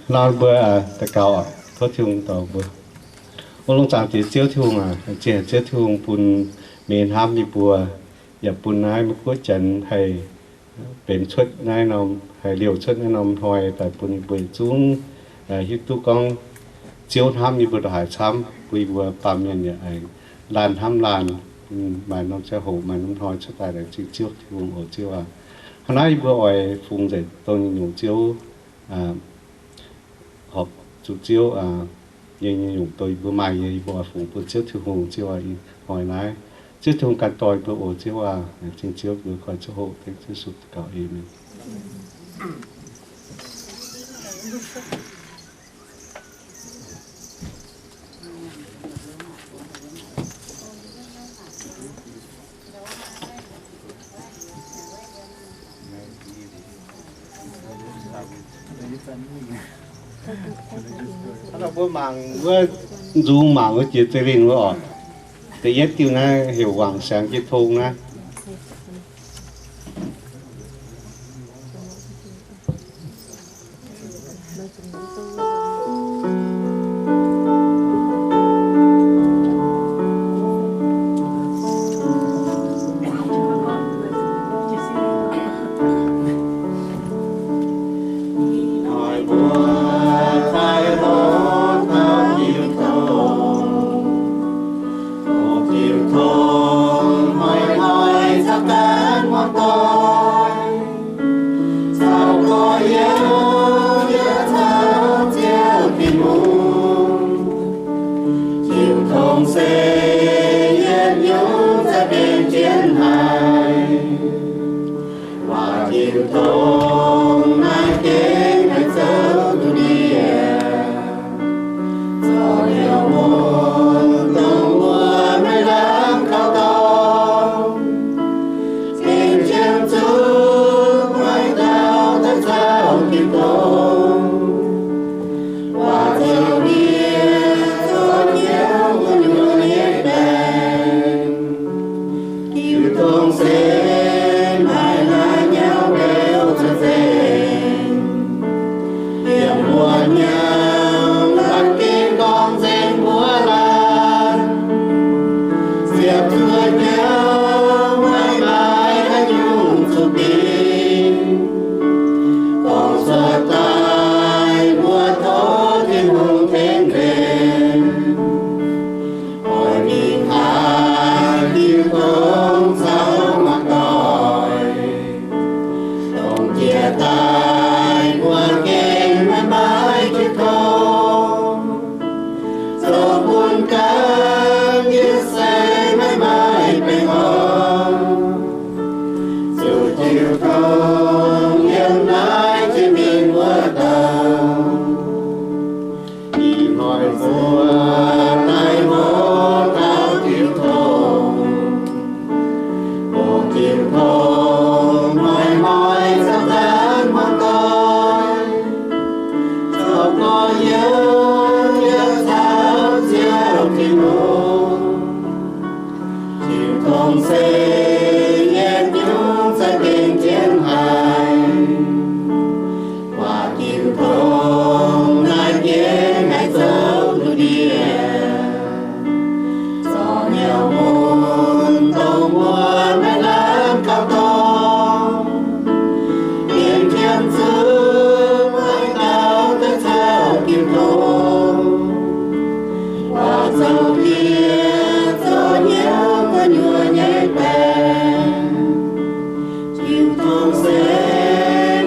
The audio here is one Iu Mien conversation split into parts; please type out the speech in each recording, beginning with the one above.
Nor mbuo daux gaux oc. Tov Tin-Hungh dorh mbuo. O longc zaangc Diex Ziouv Tin-Hungh aac, zinh haic Ziouv Tin-Hungh bun meih hnamv yie mbuo, yaac bun naaiv Meiv Guoqv Janx haih benx cuotv naaiv norm, haih liouh cuotv naaiv norm hnoi daaih bun yie mbuo yietc zungv hiuv duqv gorngv Ziouv hnamv yie mbuo ndongc haaix camv, bun yie mbuo baamh mienh yaac aengx laanh hnamv laanh, maaih norm ziangh hoc maaih norm hnoi cuotv daaih laengz zingh Ziouv Tin-Hungh oc Ziouv aac. Hnangv naaiv yie mbuo oix fungx nzengc dongh nyungc Ziouv, horpc zuqc Ziouv nyei nyungc dongh yie mbuo maaih nyei, yie mbuo oix fungx bun Ziouv Tin-Hungh Ziouv aac. Ih hnoi naaiv Ziouv Tin-Hungh ganh dorh yie mbuo oc Ziouv aac. Laengz zingh Ziouv, yie mbuo koi ziouc hoqc dengv Yesu daux gaux, aamen. Mbuo mangc wuov nzung mangc wuov jiex zeiv linh wuov oc. Da'yietv diuh naaiv heuc Wangc Siangx Jiex Tong naaiv. Caux gorx-youz yaac caux Ziouv Tin-Hungh, jiu tong se yietc nyungc za'gengh jienv haic. Waac jiu tong naaiv gengh haih zoux duqv ndie, zorc liouh mun dongh wuov maiv lamh kaux dorngx. Gengh qiemx zuqc maiv dauh daaih caux jiu tong. Waac zoux ndie zoux hnyouv gu'nyuoz nyei baengc. Jiu tong se maaih la'nyauv beu cuotv nzengc. Yiem mbuo hnyouv laanh gengh gorngv nzengc mbuo laanh. Ziepc zuoqv hnyouv maiv maaih haaix nyungc zuqc dingc. Gorngv cuotv daaih mbuo tov Tin-Hungh tengx mbenc. Oix mingh haiz jiu tong caux mangc doic. Dongh jiex daaih mbuo gengh maiv maaih jiu tong. Zoux bun ganh yie se maiv maaih baengh orn. Zuqc jiu tong yiem naaiv jiex mingh wuov dauh. Ih hnoi mbuo daaih hopv taux jiu tong, hopv jiu tong hnoi-hnoi caux ganh muoz-doic, caux gorx-youz yaac caux Ziouv Tin-Hungh. Jiu tong se yietc nyungc za'gengh jienv haic. Waac jiu tong naaiv gengh haih zoux duqv ndie, zorc liouh mun dongh mbuo maiv lamh kaux dorngx. Gengh qiemx zuqc maiv dauh daaih caux jiu tong. Waac zoux ndie zoux hnyouv gu'nyuoz nyei baengc. Jiu tong se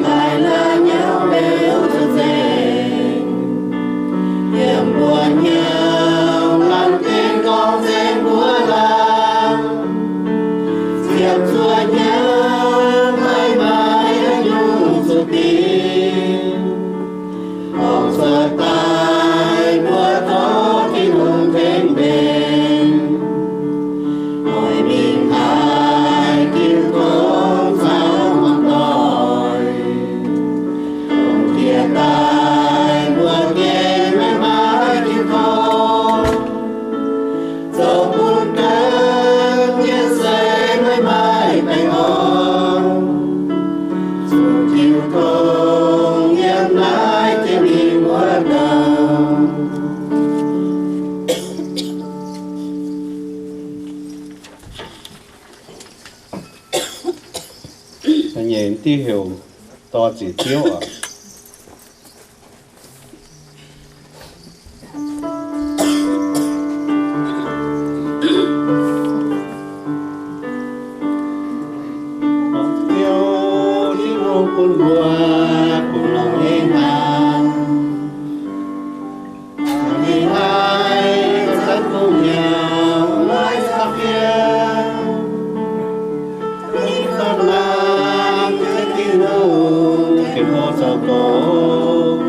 maaih la'nyauv beu cuotv nzengc. Yiem mbuo hnyouv laanh gengh gorngv nzengc mbuo laanh. Ziepc zuoqv hnyouv maiv maaih haaix nyungc zuqc dingc. Gorngv cuotv daaih mbuo tov Tin-Hungh tengx mbenc. Oix mingh haiz jiu tong caux muoz-doic. Dongh jiex daaih mbuo gengh maiv maaih jiu tong. Zoux bun ganh yie se maiv maaih baengh orn. Zuqc jiu tong yiem naaiv jiex mingh Da'nyeic diuh heuc dorh ziec Ziouv oc. Ziouv Tin-Hungh bun mbuo kungx longx nyei hnaangx. Ninh haih zanc bung nyauv maiv caux fiev. Ninh fatv laangz jienv Tin-Hungh, Tin-Hungh zoux doqc.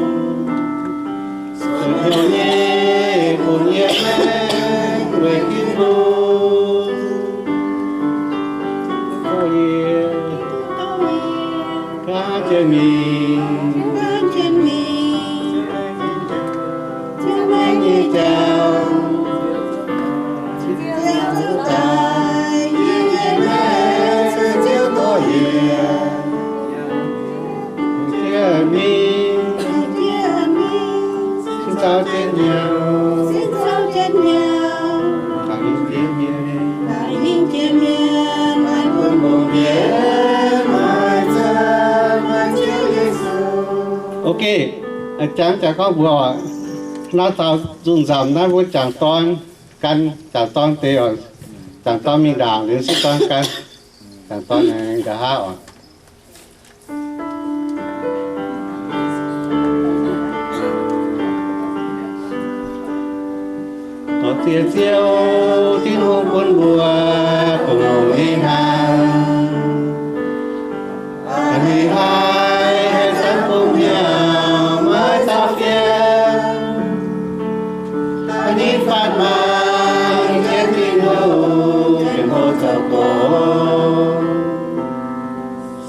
Zuotc hnyouv nyei bun yie maengx weic Tin-Hungh. Yie gaav jienv mingh, Ziouv maengx nyei jauv, Ziouv zoux daaih, yie nyei maengx se Ziouv dorh yienc. Yie mingh, sin caux jienv hnyouv, mangc hingh jiex mienh, mangc hingh jiex mienh, maaih bun mbong mienh, maaih zanc, maaih Ziouv Yesu. Ok, jangx jangx gorngv mbuox oc. Naaiv dauh nzunc nzamc naaiv mbuo jangc dorn gan, jangc dorn deix oc. Jangc dorn mingh ndaangc liuz se dorn gan. Jangc dorn aengx nqa'haav oc. Dorh ziec Ziouv Tin-Hungh bun mbuo kungx longx nyei hnaangx. Ninh haih zanc bung nyauv maiv caux fiev. Ninh fatv laangz jienv Tin-Hungh, Tin-Hungh zoux doqc.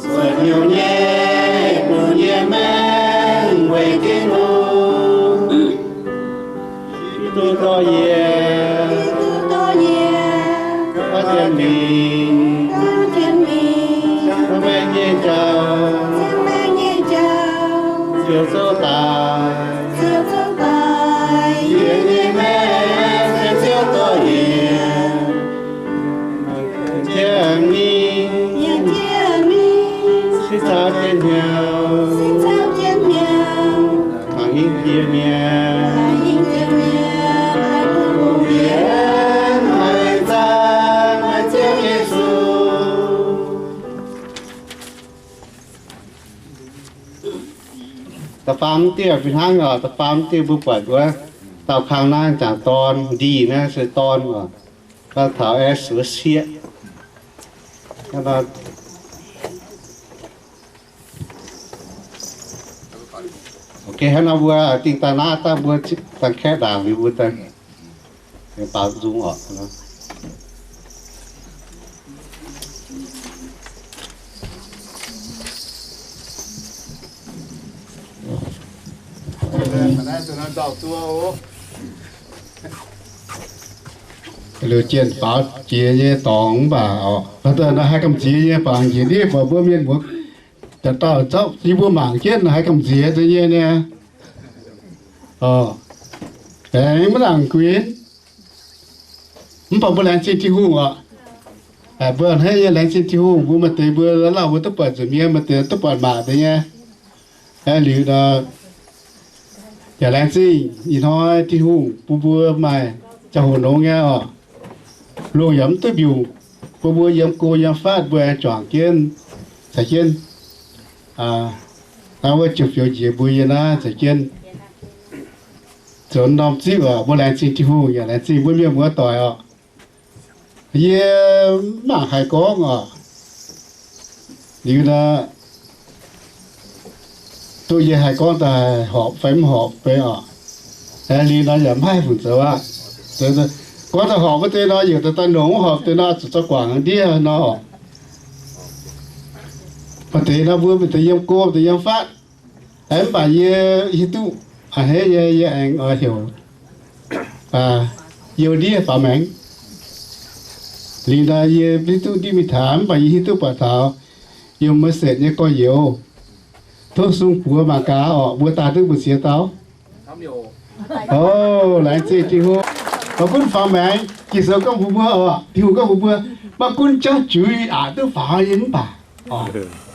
Zuotc hnyouv nyei bun yie maengx weic Tin-Hungh. Giduc dorh yie, Giduc dorh yie, gaav jienv mingh, gaav jienv mingh, Ziouv maengx nyei jauv, Ziouv maengx nyei jauv, Ziouv zoux daaih, Ziouv zoux daaih, yie nyei maengx se Ziouv dorh yie. Yie jienv mingh, yie jienv mingh, sin caux jienv hnyouv, sin caux jienv hnyouv, mangc hingh jiex mienh, mangc hingh jiex mienh, maaih bun mbong mienh, maaih zanc, maaih Ziouv Yesu. Da'faam diuh fih hnangv oc. Da'faam diuh mbuo buatc wuov dauh kang naaiv jangc dorn, ndih naaiv se dorn oc. Daaih taux aengx suov sieqv. Ok, hnangv nor mbuo dingh daaih naaiv daaih mbuo dangh kaeqv ndaangc liuz mbuo daaih baaux nzung oc. Liuz jienh faaux jiex nyei dorngx mv baac oc, nor haih gamh nziex nyei, baac njiec ndiev buatc mbuo mienh muoz dauh dauh zorqv yie mbuo mangc jienv haih gamh nziex deix nyei niaa. Aengx maiv nangc guix. Mv baac mbuo laengz zingh Tin-Hungh oc. Mbuo hnangv nyei laengz zingh Tin-Hungh, mbuo maaih deix mbuo lauh mbuo duqv buatc nzunc mienh, maaih deix duqv buatc maac deix nyei. Liuz nor, yaac laengz zingh ih hnoi Tin-Hungh bun mbuo maaih ziangh hoc longx nyei oc. Lungh yaac mv duqv mbiungc, bun mbuo yiem go yiem fatv mbuo aengx juangc jienv caux jienv, naaiv wuov jiex fioux njiec mbuo yie naaiv caux jienv zoux norm zipv oc. Mbuo laengz zingh Tin-Hungh yaac laengz zingh mbuo mienh muoz doic oc. Yie mv mangc haiz gorngv oc. Liuz nor, duqv yie haiz gorngv daaih horpc fai mv horpc fai oc. Liuz nor yaac mv haih fungc zoux aqv. Gorngv daaih horpc wuov deix nor, yaac daaih daaih longc, mv horpc deix nor zuqc zorqv guangc ndiev nor oc. Maaih deix nor mbuo maaih deix yiem go, maaih deix yiem fatv. Mv baac yie hiuv duqv a'hneiv nyei, yie aengx oix heuc youh ndiev faaux maengx. Liuz nor yie hiuv duqv ndiev mingh taux, mv baac yie hiuv duqv buatc taux yiem mbuo setc nyei gorx-youz, tov sung buoz mangc gaax orqc, mbuo daaih duqv mbu'ziex dauh. O, laengz zingh Tin-Hungh. Maiv gunv faaux maengx, Ging-Sou gorngv mbuox mbuo oc, Tin-Hungh gorngv mbuox mbuo, maiv gunv jauv juiz aqc duqv faaux nyei mv baac,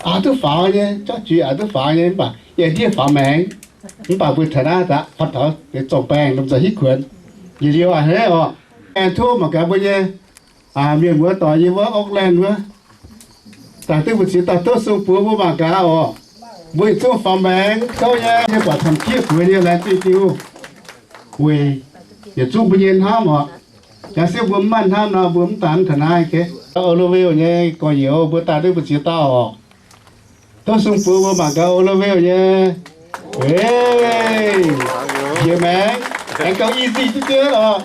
aqc duqv faaux nyei, jauv juiz aqc duqv faaux nyei mv baac yiem ndiev faaux maengx. Mv baac mbuo taux naaiv daaih, fatv taux deix zorng-baengh lomh nzoih hitv kuonx. Yietc liuz a'hneiv oc, aengx tov mangc gaax mbuo nyei mienh muoz doic yiem wuov Oakland wuov, daaih duqv mbu'ziex dauh tov sung buoz mbuo mangc gaax oc. Mbuo yietc zungv faaux maengx kouv nyei, yie buatc camv-tiev buoz nyei, laengz zingh Tin-Hungh. Weic yietc zungv mbuo nyei hnamv oc. Yaac se mbuo mv maaih hnamv nor, mbuo mv daan taux naaiv. Olivia nyei gorx-youz mbuo daaih duqv mbu'ziex dauh oc. Tov sung buoz mbuo mangc gaax Olivia nyei. Njiec maengx, aengx gauh easy duqv diev oc.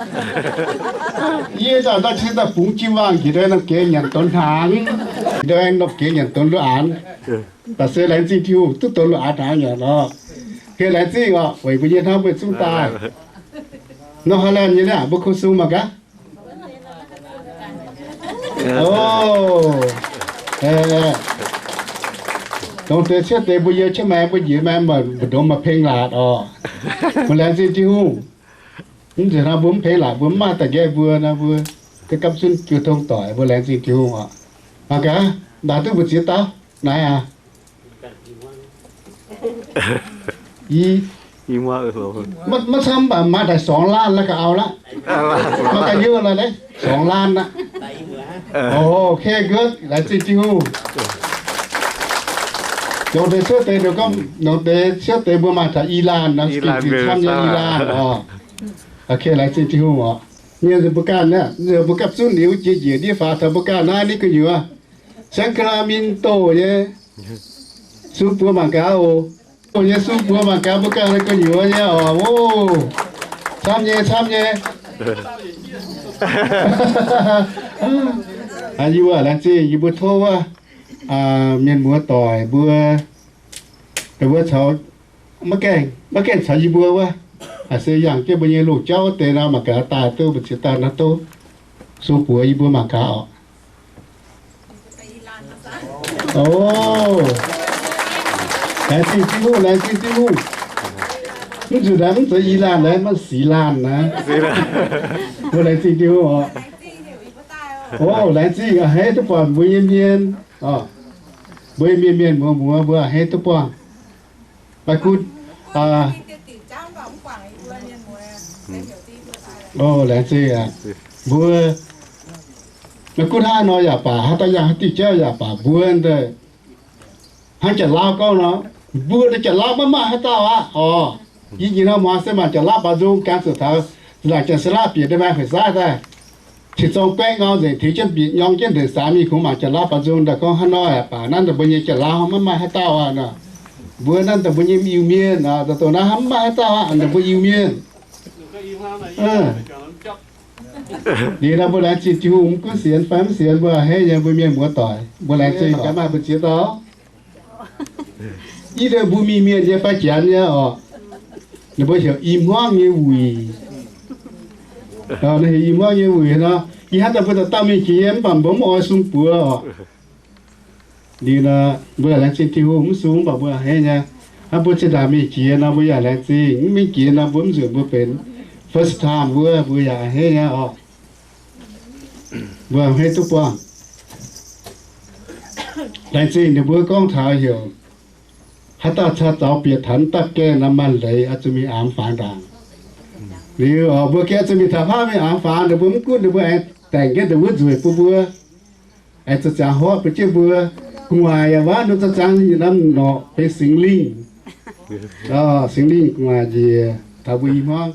Yie zaah ndau cin daaih bungx jiu-waangh njiec ndoi norm geix nyanc donx hnaangx, njiec ndoi norm geix nyanc donx lu aanx. Baac se laengz zingh Tin-Hungh duqv donx lu aanx hnaangx nyanc oc. Laengz zingh oc, weic mbuo nyei hnamv mbuo zungv daaih. Nor Holland nyei naaiv mbuo ko sung mangc gaax. O, dongh deix ciouv deix mbuo yiem ciouv maengx mbuo njiec maengx maiv mbu'ndongx maaih peng laatc oc. Mbuo laengz zingh Tin-Hungh. Mv zeiz nor mbuo mv peng laatc mbuo mv maaih daaih nqaeqv mbuo nor mbuo gapv zunv jiu tong doic mbuo laengz zingh Tin-Hungh oc. Mangc gaax, daaih duqv mbu'ziex dauh naaiv aqv. Maiv camv mv baac maaih daaih สองล้าน la'ga'au laqv. Maaih ga'hnyouv la'naaiv สองล้าน aqv. O, okay, good. Laengz zingh Tin-Hungh. Dongh deix ciouv deix, dongh deix ciouv deix mbuo maaih taux i laanh nor, camv nyei i laanh oc. Okay, laengz zingh Tin-Hungh oc. Mienh mbuo ganh naaiv, mbuo gapv zunv liuz jiex njiec ndiev faaux taux mbuo ganh naaiv ninh gu'nyuoz, Sacramento nyei, sung buoz mangc gaax oc. Doh nyei sung buoz mangc gaax mbuo ganh naaiv gu'nyuoz nyei oc. Camv nyei, camv nyei. Yie mbuo laengz zingh, yie mbuo tov wuov mienh muoz doic mbuo, mbuo caux, maiv gaengh caux yie mbuo wuov, se yangh jienv mbuo nyei loz-jauv wuov deix nor, mangc gaax daaih duqv mbu'ziex dauh nor duqv sung buoz yie mbuo mangc gaax oc. O, laengz zingh Tin-Hungh, laengz zingh Tin-Hungh. Mv nzunc naaiv mv zeiz i laanh naaiv, maiv sic laanh naaiv. Mbuo laengz zingh Tin-Hungh oc. O, laengz zingh a'hneiv duqv buatc mbuo nyei mienh. Mbuo nyei mienh mienh muoz muoz mbuo a'hneiv duqv buangh. Maiv gunv, o, laengz zingh aqv. Mbuo, maiv gunv hnangv nor yaac baac, haaix dauh yangh haaix diuh jauv yaac baac, mbuo hnangv Janx-Lauv gorngv nor, mbuo nyei Janx-Lauv maiv maaih haaix dauh aqv oc. Yie njiec nor hmuangx se mangc Janx-Lauv baaux nzung, ganh zuqc taux laangc Janx-Saalaav bieqc ndeic-maaih hueic saav daaih, cin-zong baeqv ngau nzengc, tiux jienv mbietc nyorng jienv ndeic-saanx mingh kungx mangc Janx-Lauv baaux nzung daaih gorngv hnangv nor yaac baac, naaiv daaih mbuo nyei Janx-Lauv maiv maaih haaix dauh aqv nor. Mbuo naaiv daaih mbuo nyei Iu-Mienh, dongh naaiv maiv maaih haaix dauh aqv, daaih mbuo Iu-Mienh. Liuz nor mbuo laengz zingh Tin-Hungh, mv gunv sienx fai mv sienx, mbuo a'hneiv nyei mbuo mienh muoz doic, mbuo laengz zingh gaax maaih mbu'ziex dauh. Yie deix mbuo mingh mienh nyei fai Janx nyei oc. Ninh mbuo heuc i hmuangv nyei wuic. Ninh heuc i hmuangv nyei wuic nor, ih hnangv daaih mbuo dauh dauh mingh jiex nyei mv baac mbuo mv oix sung buoz oc. Liuz nor, mbuo yaac laengz zingh Tin-Hungh, mv sung mv baac mbuo a'hneiv nyei. Hnangv mbuo zinh ndaangc mingh jiex nor, mbuo yaac laengz zingh. Mv mingh jiex nor, mbuo mv nzunc mbuo benx first time wuov, mbuo yaac a'hneiv nyei oc. Mbuo a'hneiv duqv buangh. Laengz zingh ninh mbuo gorngv taux heuc haaix dauh caux zaux bieqc taux mv dauh gaengh nor maaih leiz oix zuqc mingh aamx faanx ndaangc. Liuz mbuo gengh oix zuqc mingh taux haav mingh aamx faanx, ninh mbuo mv gunv ninh mbuo aengx daengc jienv ninh wuov nzueic bun mbuo, aengx zuqc ziangx horpc bun jienv mbuo. Gu'nguaaic yaac wuov, ninh zuqc ziangx norm norqc benx Singx Lingh. Singx Lingh gu'nguaaic njiec taux mbuo i hmuangv.